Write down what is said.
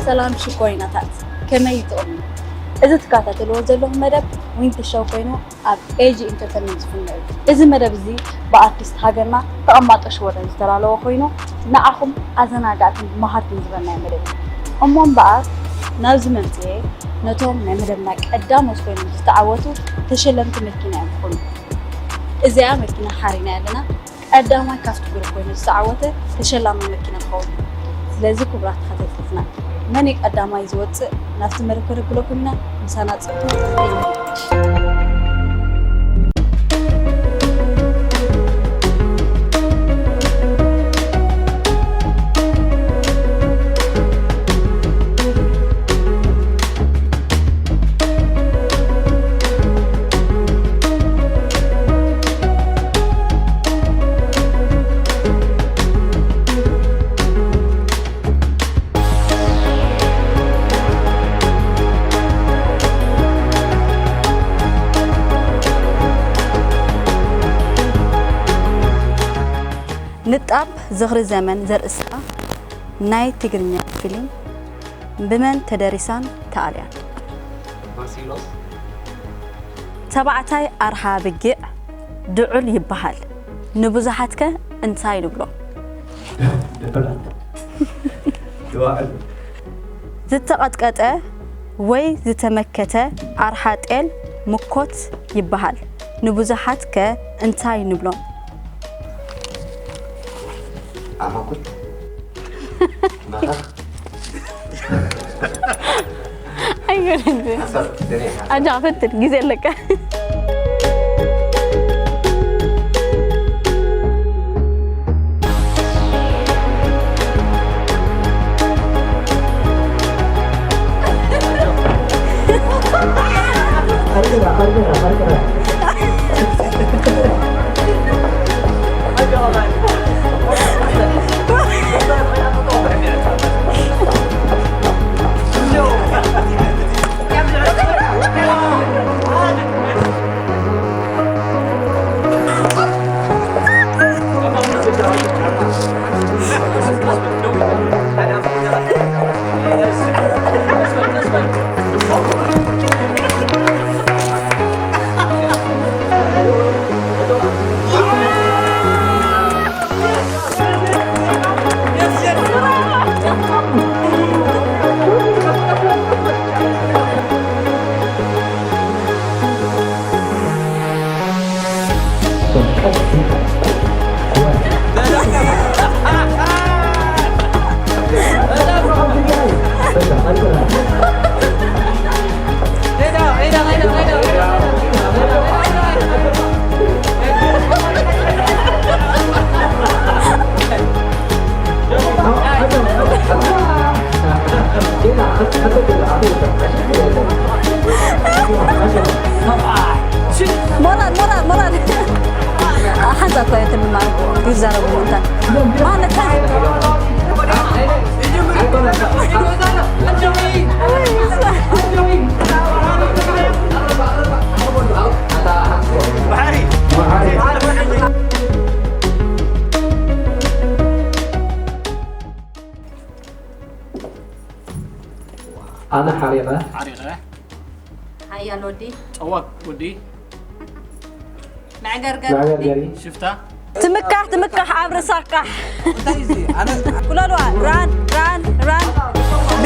ሰላም ሽኮሪናታት፣ ከመይ ይጥቕሙ? እዚ ትከታተልዎ ዘለኹም መደብ ዊንቲ ሾው ኮይኑ ኣብ ኤጂ ኢንተርተይንመንት ዝፍኖ እዩ። እዚ መደብ እዚ ብኣርቲስት ሃገርና ተቐማጦ ሽወደን ዝተዳለወ ኮይኑ ንዓኹም ኣዘናጋዕትን መሃርትን ዝበልናዮ መደብ እዩ። እሞ እምበኣር ናብዚ መምፅኤ ነቶም ናይ መደብና ቀዳሞት ኮይኖም ዝተዓወቱ ተሸለምቲ መኪና እዮም ክኾኑ። እዚኣ መኪና ሓሪና ኣለና። ቀዳማይ ካብቲ ግሩፕ ኮይኑ ዝተዓወተ ተሸላሚ መኪና ክኸውን እዩ። ስለዚ ክቡራት ተኸታተልትና መን እዩ ቀዳማይ ዝወፅእ ናብቲ መደብ ከነብለኩም ኢና። ምሳና ፅንሑ። ንጣብ ዝኽሪ ዘመን ዘርእስታ ናይ ትግርኛ ፊልም ብመን ተደሪሳን ተኣልያን? ባሲሎስ። ተባዕታይ ኣርሓ ብጊዕ ድዑል ይበሃል። ንብዙሓትከ እንታይ ንብሎ? ደበላት። ይዋዕል። ዝተቐጥቀጠ ወይ ዝተመከተ ኣርሓ ጤል ምኮት ይበሃል። ንብዙሓትከ እንታይ ንብሎ? ኣማኩት። መኸኽ። ኣይገርም። ሓሳብ ደኔ ሓሳብ። ኣጃ ፈትን ግዜ ኣለካ። ሞራል ሞራል ሞራል። ሓንሳብ እኮ የትም ማለት ይዛረቡ እንታ ማለት ኣነ ሓሪቐ። ሓሪቐ። ሓያል ወዲ። ጨዋት ወዲ። መዕገርገር። መዕገርገሪ። ሽፍታ። ትምካሕ ትምካሕ ኣብ ርሳካሕ። እንታይ እዚ ኣነ ኩለልዋ ራን ራን ራን። ቢ